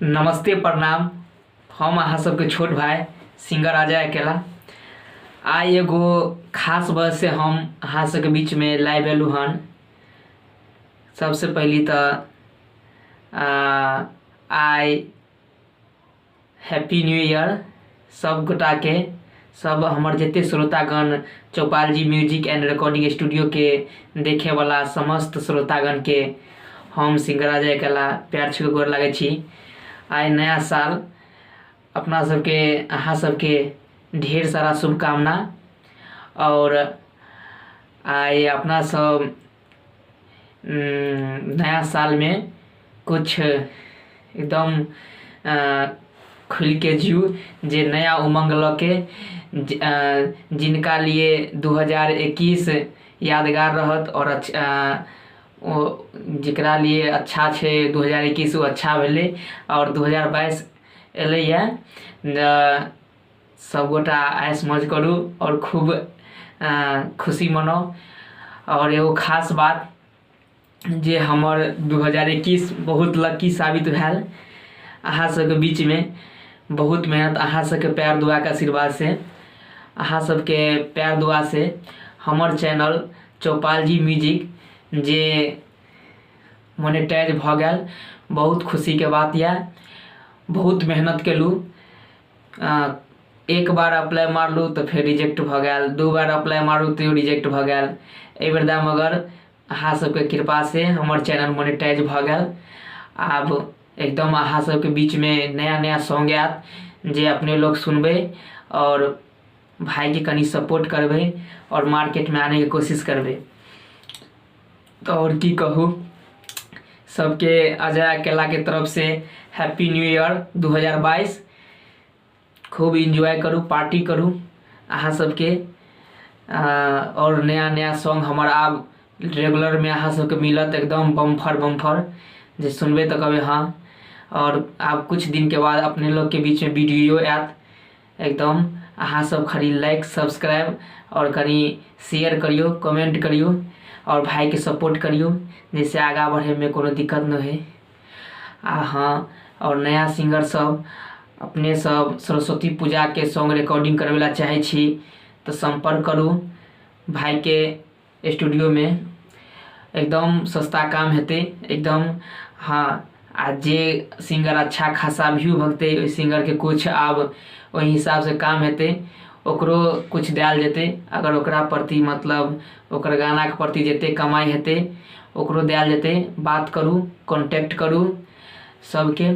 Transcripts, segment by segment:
नमस्ते प्रणाम। हम अहाँ सबके छोट भाई सिंगर अजय अकेला। आइ एगो खास वजह से हम अहाँ सबके बीच में लाइव एलहुँ हन। सबसे पहली तऽ आइ हैप्पी न्यू ईयर सब गोटाके, सब हमर जते श्रोतागण Chaupal ji music and recording studio के देखेवला समस्त श्रोतागण के हम सिंगर अजय अकेला प्यार छू के गोर लागै छी। आइ नया साल अपना सबके अहाँ सबके ढेर सारा शुभकामना। और आइ अपना सब नया सालमे कुछ एकदम खुलिके जिउ, जे नया उमङ्ग लऽ के, जिनका लिए 2021 यादगार रहत आओर ओ जकरा लिए अच्छा छै 2021 ओ अच्छा भेलै। आओर 2022 एलैए, सबगोटा ऐश मौज करू आओर खूब खुशी मनाउ। आओर एगो खास बात जे हमर 2021 बहुत लक्की साबित भेल अहाँ सबके बीचमे। बहुत मेहनत अहाँ सबके प्यार दुआके आशीर्वादसँ, अहाँ सबके प्यार दुआसँ हमर चैनल चौपाल जी म्यूजिक जे मोनेटाइज भऽ गेल, बहुत खुशीके बात यऽ। बहुत मेहनत केलहुँ, एक बार अप्लाई मारलहुँ तऽ फेर रिजेक्ट भऽ गेल, दू बार अप्लाई मारलहुँ तैयो रिजेक्ट भऽ गेल। एहिबेर दा मगर अहाँ सबके कृपासँ हमर चैनल मोनेटाइज भऽ गेल। आब एकदम अहाँ सबके बीचमे नया नया सॉन्ग आयत जे अपने लोग सुनबै आओर भाइके कनि सपोर्ट करबै आओर मार्केटमे आनैके कोशिश करबै। तऽ आओर की कहू, सबके अजय अकेलाके तरफसँ हैप्पी न्यू ईयर 2022। खूब इन्जॉय करू, पार्टी करू अहाँ सबके। आओर नया नया सॉन्ग हमर आब रेगुलरमे अहाँ सबके मिलत एकदम बम्फर बम्फर, जे सुनबै तऽ कहबै हँ। आओर आब कुछ दिनके बाद अपने लोगके बीचमे वीडियो आयत एकदम। अहाँ सब खाली लाइक सब्सक्राइब आओर कनि शेयर करियौ, कमेंट करियौ आओर भाइके सपोर्ट करियौ, जाहिसँ आगाँ बढ़ैमे कोनो दिक्कत नहि होइ। आ हँ, आओर नया सिंगर सब अपने सब सरस्वती पूजाके सॉन्ग रिकॉर्डिंग करबै लए चाहै छी तऽ सम्पर्क करू भाइके स्टूडियोमे, एकदम सस्ता काम हेतै एकदम। हँ, आ जे सिंगर अच्छा खासा व्यू भगतै ओहि सिंगरके किछु आब ओहि हिसाबसँ काम हेतै, ओकरो किछु देल जेतै। अगर ओकरा प्रति मतलब ओकर गानाके प्रति जतेक कमाइ हेतै ओकरो देल जेतै। बात करू, कॉन्टैक्ट करू, सबके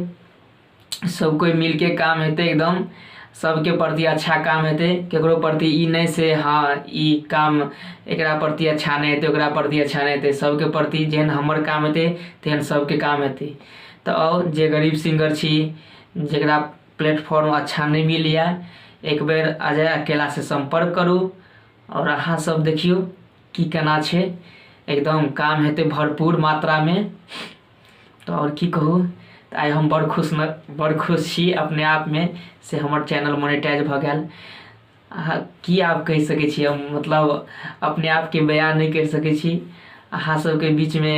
सब कोइ मिलके काम हेतै एकदम। सबके प्रति अच्छा काम हेतै, केकरो प्रति ई नहि से हँ ई काम एकरा प्रति अच्छा नहि हेतै, ओकरा प्रति अच्छा नहि हेतै। सबके प्रति जेहन हमर काम हेतै तेहन सबके काम हेतै। तऽ आउ, जे गरीब सिंगर छी, जकरा प्लेटफॉर्म अच्छा नहि मिलैए, एक बेर अजय अकेलासँ सम्पर्क करू आओर अहाँ सब देखियौ की केना छै। एकदम काम हेतै भरपूर मात्रामे। तऽ आओर की कहू, तऽ आइ हम बड़ खुश बड़ खुश छी अपने आपमे से हमर चैनल मोनेटाइज भऽ गेल। अहाँ की आब कहि सकै छी, हम मतलब अपने आपके बयान नहि करि सकै छी अहाँ सबके बीचमे।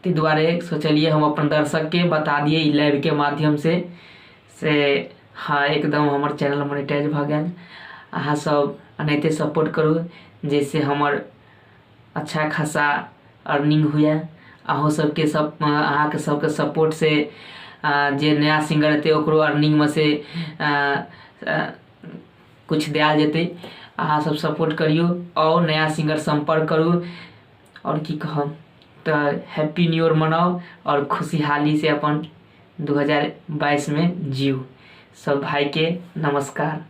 ताहि दुआरे सोचलियै हम अपन दर्शकके बता दियै ई लाइवके माध्यमसँ से हँ एकदम हमर चैनल मोनेटाइज भऽ गेल। अहाँ सब एनाहिते सपोर्ट करू जाहिसँ हमर अच्छा खासा अर्निंग हुए। अहूँ सबके सब अहाँके सबके सपोर्टसँ जे नया सिंगर हेतै ओकरो अर्निंगमे से किछु देल जेतै। अहाँ सब सपोर्ट करियौ आओर नया सिंगर सम्पर्क करू। आओर की कहब, तऽ हैप्पी न्यू ईयर मनाउ आओर खुशहालीसँ अपन 2022मे जिउ। सब भाइके नमस्कार।